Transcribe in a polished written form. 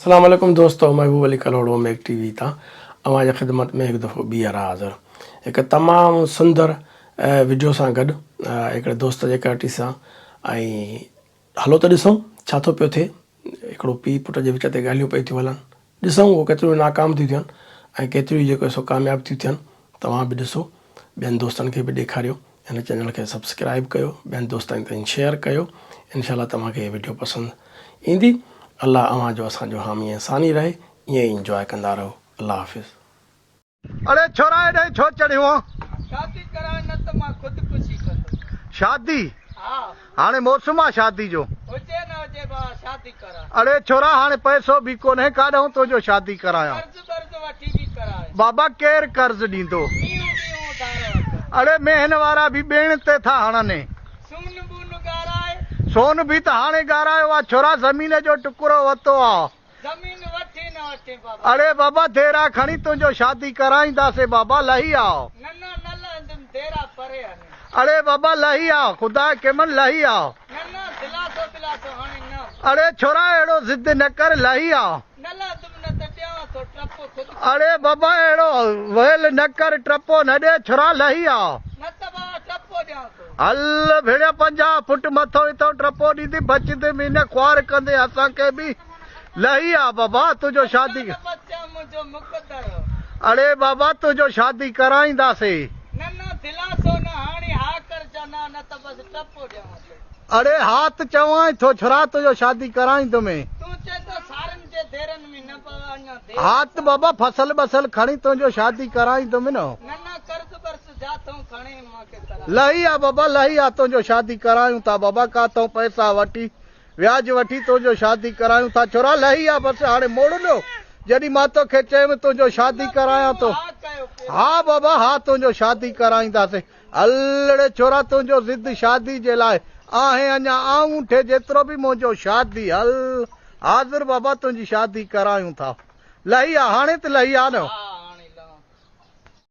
السلام عليڪم دوستو محبوب علي ڪلهوڙو ميڪ ٽي وي تان اوهان جي خدمت ۾ هڪ دفعو ٻيهر حاضر هڪ تمام سندر وڊيو سان گڏ هڪڙي دوست جي ڪرٽي سان ۽ هلو ته ڏسون ڇا ٿو پيو ٿئي هڪڙو پيء پٽ جي وچ تي ڳالهيون پئي ٿيون هلن ڏسون اهو ڪيتريون ناڪام ٿيون ٿين ۽ ڪيتريون جيڪو سو ڪامياب ٿيون ٿين توهان به ڏسو ٻين دوستن کي به ڏيکاريو هن چينل کي سبسڪرائب ڪيو ٻين دوستن تائين شيئر ڪيو انشاء الله توهان کي هي وڊيو پسند ايندي الله اوهان جو اسان جو حامي ۽ ثاني رهي ائين ئي انجواء ڪندا رهو الله حافظ. اڙي ڇورا ايڏانهن ڇو چڙهيو آن؟ شادي ڪراء نه ته مان خودڪشي ڪندس. شادي؟ ها. هاڻي موسم آ شادي جو. هجي نه هجي بابا شادي ڪراء. اڙي ڇورا هاڻي پئسو به ڪونهي ڪاڏانهن تنهنجو شادي ڪرايان. قرض برض وٺي به ڪراء. بابا ڪير قرض ڏيندو. مينهون بيهون اڌارو وٺ. اڙي مينهن وارا به ٻيڻ تي ٿا هڻن. سون بون ڳاراء. سون به ته هاڻي ڳارايو آ ڇورا زمين جو ٽڪرو وتو آ. زمين وٺين نه وٺين بابا. اڙي بابا ديرا کڻي تنهنجو شادي ڪرائينداسين بابا لهي آء. نه نه نه لهندم ديرا پري آهن. اڙي بابا لهي آء خدا کي من لهي آء. نه نه دلاسو بلاسو هاڻي نه. اڙي ڇورا اهڙو ضد نه ڪر لهي آء. نه لهندم نه ته ڏيان ٿو ٽپو خود کي. اڙي بابا اهڙو ويل نه ڪر ٽپو نه ڏي ڇورا لهي آء. نه ته بابا ٽپو ڏيان ٿو. هل ڀيڻيا 50 فٽ مٿو اتئون ٽپو ڏيندي بچندين به نه خوار ڪندين اسان کي به. لهي آ بابا تنهنجو شادي. نه بچان منهنجو مقدر هو. اڙي بابا تنهنجو شادي ڪرائينداسي. نه نه دلاسو نه هاڻي ها ڪر چا نه نه ته بس ٽپو ڏيان ٿو. اڙي ها ته چوانء ٿو ڇرا تنهنجو شادي ڪرائيندمين. تون چئين ٿو سارن جي ديرن ۾ نه بابا اڃا دير ها ته بابا فصل بصل کڻي تنهنجو شادي ڪرائيندم نه. نه نه قرض برض جاٿئون کڻي مان کي ڪرائي. لهي آ بابا لهي آ تنهنجو شادي ڪرايون ٿا بابا ڪاٿئون پئسا وٺي وياج وٺي تنهنجو شادي ڪرايون ٿا ڇورا لهي آ بس هاڻي موڙ ڏيو جڏهن مان توکي چيم تنهنجو شادي ڪرايان ٿو ها بابا ها تنهنجو شادي ڪرائينداسين الڙي ڇورا تنهنجو ضد شادي جي لاء آهي اڃا آڱوٺي جيترو به منهنجو شادي هل حاضر بابا تنهنجي شادي ڪرايون ٿا لهي آ هاڻي ته لهي آ نه.